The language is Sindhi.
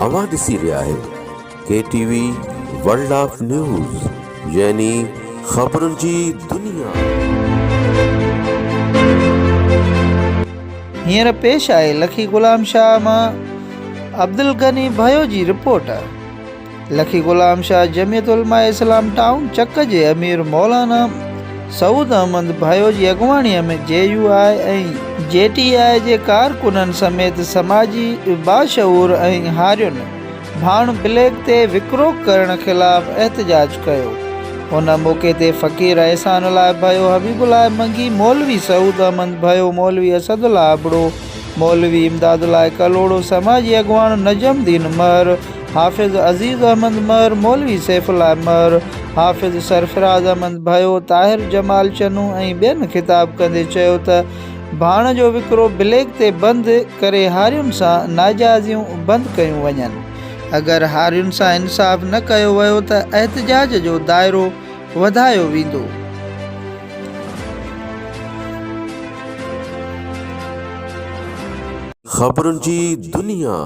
اوهان ڏسي رهيا آهيو K T V world of news يعني خبرن جي دنيا. هينئر پيش آهي لکي غلام شاهه مان عبدالغني ڀيو جي رپورٽ. لکي غلام شاهه جمعيت علماء اسلام ٽائون چڪ جي امير مولانا سعود احمد ڀيو جي اڳواڻي ۾ جي يو آء ۽ جي ٽي آء جي ڪارڪنن سميت سماجي باشعور ۽ هارين ڀاڻ بليڪ تي وڪرو ڪرڻ خلاف احتجاج ڪيو. ان موقعي تي فقير احسان الله ڀيو، حبيب الله منگي، مولوي سعود احمد ڀيو، مولوي اسد الله ابڙو، مولوي امداد الله ڪلهوڙو، سماجي اڳواڻ نجم الدين مهر، حافظ عزيز احمد مهر، مولوي سيف الله مهر، حافظ سرفراز احمد ڀيو، طاهر جمال چنو ۽ ٻين خطاب ڪندي چيو ته ڀاڻ جو وڪرو بليڪ تي بند ڪري هارين سان ناجائزيون بند ڪيون وڃن، اگر هارين سان انصاف نه ڪيو ويو ته احتجاج جو دائرو وڌايو ويندو. خبرن جي دنيا.